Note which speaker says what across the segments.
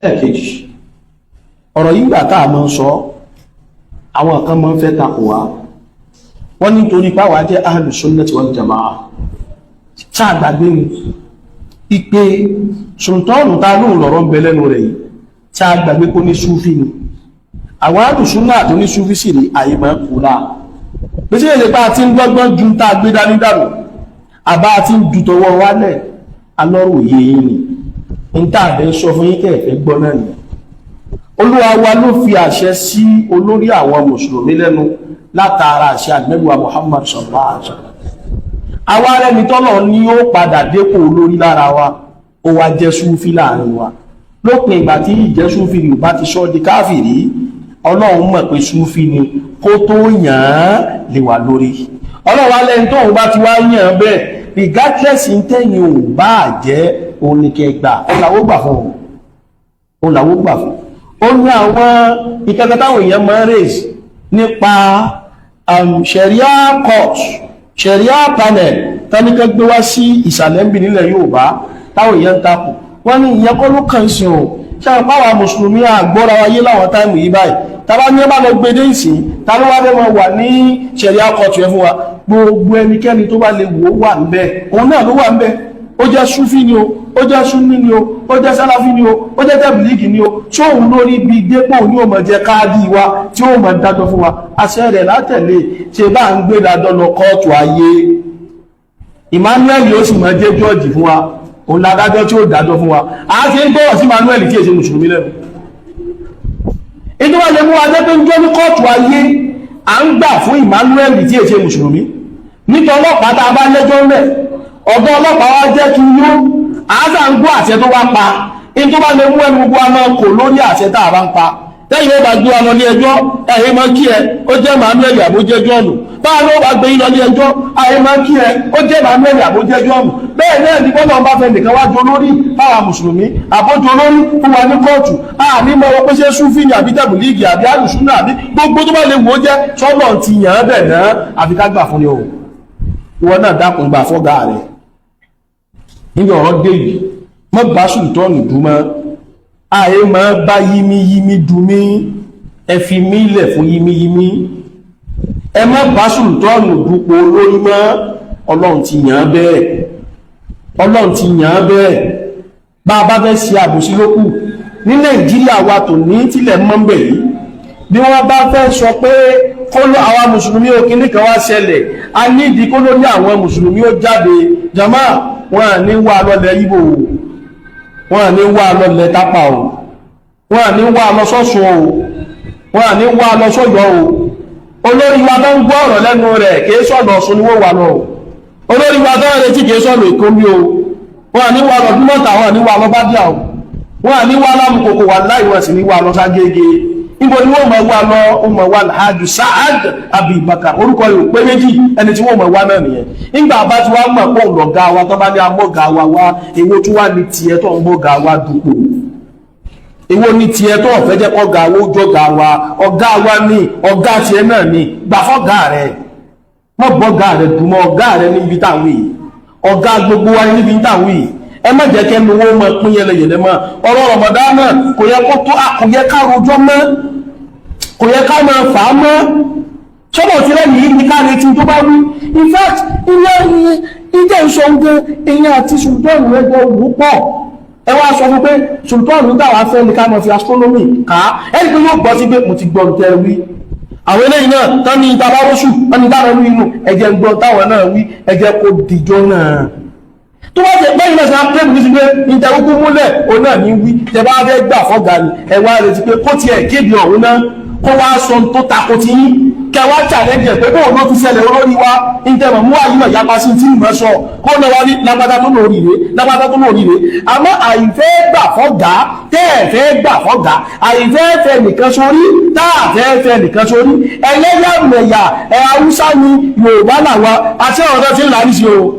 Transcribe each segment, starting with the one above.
Speaker 1: Ẹ̀kejì, ọ̀rọ̀ yìí gbà táà mọ́ ń sọ, àwọn kan mọ́ ń fẹ́ takò wá. Wọ́n nítorí páwà jẹ́ Ahlus Sunnah wal Jama'ah. Sáà gbàgbé ni ìpè sultanu ta lóun lọ̀rọ̀ ń bẹ lẹ́nu rẹ̀ yìí? Sáà gbàgbé kó ní súfì ni? Àwọn Ahlus Sunnah àti ní súfì sì rí àyèmọ́ kù láà bí sí èdè pa àti ń gbọ́gbọ́n ju tá a gbé dání dànù, àbá àti ń ju tọwọ́ wálẹ̀ alọ́rọ̀ òye yín ni ń tà bẹ́ sọ fún yín kẹ́ẹ̀fẹ́ gbọ́ náà nìyẹn. Olúwa wa ló fi àṣẹ sí olórí àwọn mùsùlùmí lẹ́nu látara àṣẹ àgbẹ̀wò Muhammad sallallahu alaihi wasallam. Àwa rẹni tọ́lọ̀ ní ó padà dépò olórí lára wa, ó wá jẹ́ súfí láàrin wa. Lópin ìgbà tí ìjẹ́ súfí rí bá ti sọ di káfìrí, Ọlọ́run mọ̀ pé súfí ni kó tó yàn án lè wà lórí. Ọlọ́run alẹ́ tóun bá ti wá yàn án bẹ́ẹ̀, regardless ń tẹ̀yìn ò bá jẹ́, òun ní kẹ́ gbà. Ó làwó gbà fún òun làwó gbà fún. Ó ní àwọn ìkẹ́kẹ́ táwọn èèyàn máa ń raise nípa Sharia court, Sharia panel táníkẹ́ gbé wá sí ìsàlẹ̀ ń bì nílẹ̀ Yorùbá, táwọn èèyàn ń takò. Wọ́n ní ìyẹn kọ́ ló kàn sí o. Ṣe àwọn pàwọn mùsùlùmí àgbọ́ra wáyé láwọn time yìí báyìí? Tàbá ní ẹ bá lọ gbé dé ìsìn, ta ló wá fẹ́ mọ wà ní Sharia court yẹn fún wa? Gbogbo ẹnikẹ́ni tó bá lè wò ó wà ńbẹ̀, òun náà ló wà ńbẹ̀. Ó jẹ́ súfì ni o, ó jẹ́ súnní ni o, ó jẹ́ sálàfí ni o, ó jẹ́ tẹ̀bílíìgì ni o, tí òun lórí bí dépò ní ó máa jẹ́ káàdì wa tí ó máa dájọ́ fún wa, àṣẹ rẹ̀ látẹ̀lé. Ṣe bá ń gbé dájọ́ lọ kóòtù ayé, Emmanuel yóò sì máa jẹ́ jọ́ọ̀jì fún wa, òun ládájọ́ tí ó dájọ́ fún wa. A ti ń gbọ́rọ̀ sí Emmanuel tí èsè mùsùlùmí lẹ́nu. Ètò wà lè mú wa jẹ́ pé ń jọ́ ní kóòtù ayé, à ń gbà fún Emmanuel tí èsè mùsùlùmí. Nítorí ọlọ́pàá tá a bá lẹ́jọ́ mẹ́, ọ̀gá ọlọ́pàá wá jẹ́ kí yó àásà ń gbọ́ àṣẹ tó wá pa in tó bá lè mú ẹnu gbogbo àmọ́ kò lórí àṣẹ tá a bá ń pa. Tẹ́yìn ó bá gbé wa lọ ní ẹjọ́, ẹ̀yìn máa kí ẹ, ó jẹ́ Emmanuel àbójẹ́ John. Báwa ló bá gbé yín lọ ní ẹjọ́, ẹ̀yìn máa kí ẹ, ó jẹ́ Emmanuel àbójẹ́ John. Bẹ́ẹ̀ náà ní bọ́lá bá fẹ́ nìkan wá jọ lórí fáwa mùsùlùmí, àbójọ lórí fún wa ní kóòtù, àní mọ wọn pé ṣé súfì ní àbí tẹ̀bùlíìgì àbí àlùsúnà àbí gbogbo tó bá lè wò ó jẹ́, sọ́nà ti yàn án bẹ̀ náà, àfi ká gbà fún ni o. Ìwọ náà dákun, gbà fọ́gà rẹ̀ níbi ọ̀rọ̀ dé yìí. Mọ́ bá sùtọ́ọ̀nù dúmọ́, ààyè máa bá yímíyímí dúmí. Ẹ fi mí lẹ̀ fún yímíyímí. Ẹ má bá sùtọ́ọ̀nù dúpọ̀ olórí mọ́. Ọlọ́run ti yàn án bẹ́ẹ̀, Ọlọ́run ti yàn án bẹ́ẹ̀. Bá a bá fẹ́ ṣe àbòsí lókù ní Nàìjíríà wa tò ní tilẹ̀ mọ́ńbẹ̀ yìí, bí wọ́n bá fẹ́ sọ pé kó ló àwọn mùsùlùmí ó kíní kan wá ṣẹlẹ̀, a nídìí kó lórí àwọn mùsùlùmí ó jáde jama, wọn à ní wà lọ́lẹ̀ Ìgbò, wọn à ní wà lọ́lẹ̀ Tápà o, wọn à ní wà lọ sọ́sùn o, wọn à ní wà lọ sọ́yọ́ o. Olórí wa tó ń gbọ́ ọ̀rọ̀ lẹ́nu rẹ̀ kìí sọ̀nà Ọ̀ṣun ni wọ́n wà lọ o. Olórí wa tó ń retí kìí sọ̀nà Èkó mi o. Wọn à ní wà lọ Dúmọ̀tà, wọn à ní wà lọ Bádíà o, wọn à ní wà lámùkòkò wà láì, wọn sì ní wà lọ ságége. Níbo ni wọ́n mọ̀ wá lọ? Ó mọ̀ wá Alhaji Saad Abubakar, orúkọ yóò pé méjì. Ẹni tí wọ́n mọ̀ wá náà nìyẹn. Nígbà bá ti wá mọ̀ pé òun lọ̀gá wa, tó bá ní amọ́gà wa wá, èwo tún wá ní tiẹ̀ tó ń bọ́gà wa dupò? Èwo ní tiẹ̀ tó ọ̀fẹ́ jẹ́ kọ́gà wa ó jọ́gà wa? Ọ̀gá wa ní, ọ̀gá tiẹ̀ náà ní. Gbà fọ́gà rẹ̀, mọ́ bọ́gà rẹ̀ dùnmọ́. Ọ̀gá rẹ̀ níbi táwọn yìí, ọ̀gá gbogbo wa níbi táwọn yìí. Ẹ má jẹ́ kẹ́nu wọ́n mọ̀ pín yẹlẹyẹlẹ mọ́. Ọ̀rọ̀ Ramadan náà kò yẹ kó tó, kò yẹ ká rojọ́ mọ́, kò yẹ ká máa fà á mọ́. Sọ́dọ̀ tí lẹ́yìn yìí ní ká retí tó bá wí. In fact, ilé ìjẹ́ ìṣọ́ oúnjẹ èèyàn àti sultan ẹgbẹ́ òwú pọ̀. Ẹ wá sọ fún pé sultan dáwà fẹ́ ní ká máa fi astronomy ká ẹni pé yóò gbọ́ sí pé mo ti gbọ́ tẹ́ wí. Àwọn eléyìí náà tán ní ìtàbáróṣù wọ́n ní táwọn wí inú ẹjẹ́ ń gbọ́ táwọn náà wí. Ẹjẹ́ kó dìjọ́ náà tó bá jẹ́ bẹ́yìn náà sí àpẹẹrẹ ní sí pé ìtẹ̀kùkú múlẹ̀, òun náà ní wí. Tẹ bá fẹ́ gbà fọ́gà ni, ẹ wá retí pé kó tiẹ̀ kéde ọ̀hún náà, kó wá sọ tó tako ti yín, kẹ wá challenge ẹ̀ pé bóun ló fi ṣẹlẹ̀ olórí wa, ìtẹ̀mọ̀ mú àyímọ̀ ìyapa sí tí ìmọ̀ sọ, kó náà wá ní lágbádá tó lórí rẹ̀, lágbádá tó lórí rẹ̀. Àmọ́ àìfẹ́ gbà fọ́gà, tẹ́ ẹ̀ fẹ́ gbà fọ́gà, àìfẹ́ fẹ́ nìkan sórí, tá àfẹ́ fẹ́ nìkan sórí, ẹlẹ́yàmẹ̀yà ẹ̀, Haúsá ni, Yorùbá làwọn àti ọ̀rọ̀ tí ń là ní sí o.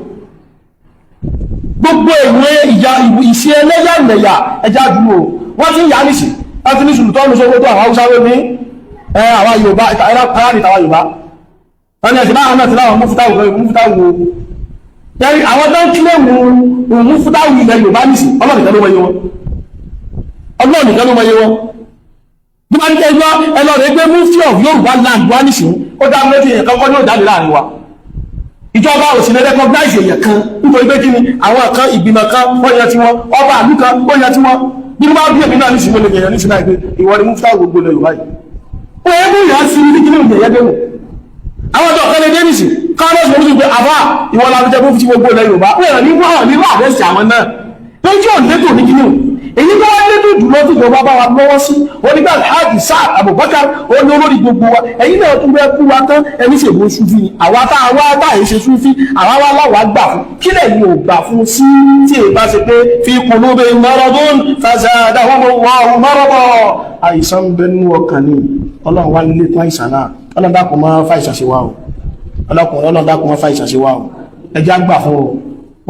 Speaker 1: Gbogbo ìwé ìyá ìṣe ẹlẹ́yàmẹ̀yà, ẹja dúró. Wọ́n ti ń yà nísì láti ní sùlùtọ́nù Sókótó, àwọn Haúsá ló ní ẹ, àwọn Yorùbá ẹ̀rọ ní tàwa Yorùbá. Wọ́n ní ẹ̀sìn báwọn náà ti láwọn múfútáwù múfútáwù tẹ́rí. Àwọn tó ń kílẹ̀ mú múfútáwù ilẹ̀ Yorùbá nìsí, ọlọ́nìkan ló wọ́yé wọn. Ọlọ́run nìkan ló mọ iye wọn. Bí wọ́n ní ẹgbọ́ ẹlọ rẹ̀ gbé Mufti of Yorùbá land wá nísìnyí, ó dá méjì, èèyàn kan kọ́ ní òjáde láàrin wa. Ìjọba ò sì lè recognize èèyàn kan, nítorí pé kí ni? Àwọn kan, ìgbìmọ̀ kan, wọ́n yan tiwọn, ọba àlú kan, ó yan tiwọn. Bí wọ́n bá bí èmi náà nísìnyí, mo lè yẹ̀yàn nísìnyí náà pé ìwọ ni Mufti gbogbo ilẹ̀ Yorùbá yìí. Ó yẹ kó yàn sí ní kí ni ìyẹn dé nù. Àwọn ọ̀dọ́ kan lè dé nísìn káwọn sọ wípé àbá, ìwọ la fi jẹ Mufti gbogbo ilẹ̀ Yorùbá. Ó yẹ ní wọ́n ní wọ́n àdẹ́sì àwọn náà lójú òǹdẹ́tò ní kíní o. Èyí tó wá lédè jùlọ tí ìjọba bá wa lọ́wọ́ sí onígbà Alhaji Saad Abubakar, ó ní olórí gbogbo wa. Ẹ̀yin náà tún bẹ́ẹ̀ kú wa tán, ẹni ṣègbè Sufi ni àwa tá a wá báyìí ṣe Sufi, àwa wá láwàá gbà fún kílẹ̀ yìí ò gbà fún sí, tí èyí bá ṣe pé fi qulubihim maradun fazadahumullahu marada. Àìsàn ń bẹ nínú ọkàn ni Ọlọ́run wá nílé fún àìsàn náà. Ọlọ́run dákun máa fàìsàn sí wa o. Ọlọ́run dákun máa fàìsàn sí wa o. Ẹjẹ́ á gbà fún o.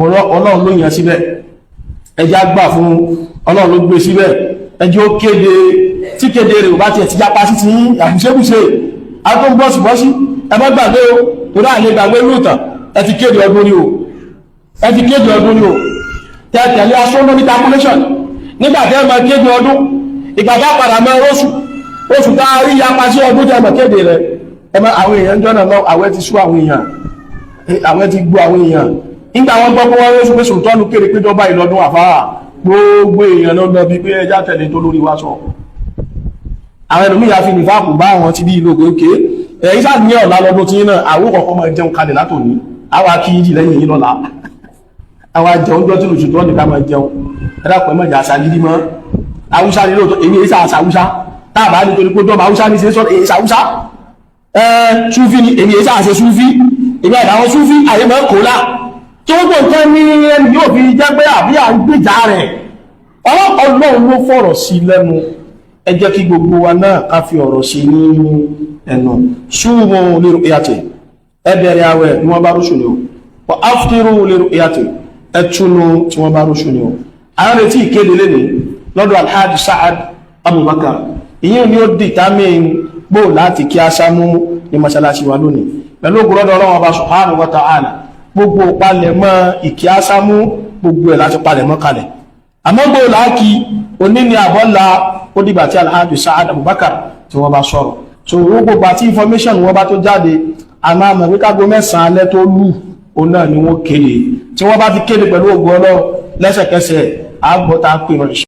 Speaker 1: Ọlọ́run ló yàn síbẹ̀, ẹjẹ́ á gbà fún. Ọlọ́run ló gbé síbẹ̀, ẹjẹ́ ó kéde. Tí kéde rẹ̀ ò bá tiẹ̀ ti jápa sí ti àbùṣebùṣe a tó ń bọ́sì bọ́sí, ẹ má gbàgbé o, torí àlè gbàgbé lóòtàn. Ẹ ti kéde ọdún ni o, ẹ ti kéde ọdún ni o. Tẹ tẹ̀lé astronomy calculation nígbà tẹ́ ẹ máa kéde ọdún. Ìgbà tá padà mọ oṣù, oṣù tá a rí yapa sí ọdún tẹ́ ẹ máa kéde rẹ̀. Ẹ má àwọn èèyàn jọ́nà lọ, àwẹ̀ ti sú àwọn èèyàn, àwẹ̀ ti gbọ́ àwọn èèyàn. Nígbà wọn gbọ́ pé wọ́n rí oṣù pé sòtọ́nù kéde pé jọba ìlọ́dún àfáà, gbogbo èèyàn ló lọ bí pé ẹjá tẹ̀lé tó lórí wá sọ. Àwọn ẹlòmíyà fi nìfàkù bá àwọn ti bí ìlú òkè ẹ̀yí sáà ní ọ̀la lọ́dún tí náà, àwọn kọ̀ọ̀kan máa jẹun kalẹ̀ látòní, àwa kí yíjì lẹ́yìn yìí lọ́la, àwa jẹun jọ́ tí lóṣù tó ní ká máa jẹun. Ẹ̀dàpọ̀ mọ̀jà àṣà gidi mọ́. Haúsá ní lóòótọ́, èmi èsà àṣà Haúsá táàbà nítorí pé jọba Haúsá ní ṣe sọ èsà Haúsá. Súfí ni èmi, èsà àṣẹ Súfí, èmi àtàwọn Súfí àyè máa kó lá tí ó gbọ́ nǹkan ní ẹni yóò fi jẹ́ pé àbí à ń gbèjà rẹ̀. Ọlọ́run ló fọ̀rọ̀ sí lẹ́nu. Ẹ jẹ́ kí gbogbo wa náà ká fi ọ̀rọ̀ sí ní ẹnu. Sumu li ru'yati, ẹ bẹ̀rẹ̀ àwẹ̀ ní wọ́n bá rúṣù ni o. Wa aftiru li ru'yati, ẹ túnú tí wọ́n bá rúṣù ni o. Àwọn retí ìkéde lẹ́ni lọ́dọ̀ Alhaji Saad Abubakar. Ìyẹn ni ó determine gbò láti kí a sámú ní masalasi wa lónìí pẹ̀lú ògùrọ̀dọ̀ Ọlọ́run Ọba subhanahu wa ta'ala. Gbogbo palẹ̀mọ́ ìkí ásámú, gbogbo ẹ̀ láti palẹ̀mọ́ kalẹ̀. Àmọ́ gbò láàkí oní ni àbọ́lá, ó dìgbà tí Alhaji Saad Abubakar tí wọ́n bá sọ̀rọ̀. So gbogbo àti information wọ́n bá tó jáde, àmọ́ àmọ́ pé kágo 9 alẹ́ tó lù, òun náà ni wọ́n kéde. Tí wọ́n bá ti kéde pẹ̀lú ògùn Ọlọ́run, lẹ́sẹ̀kẹsẹ̀ àgbọ̀ta pè rẹ̀.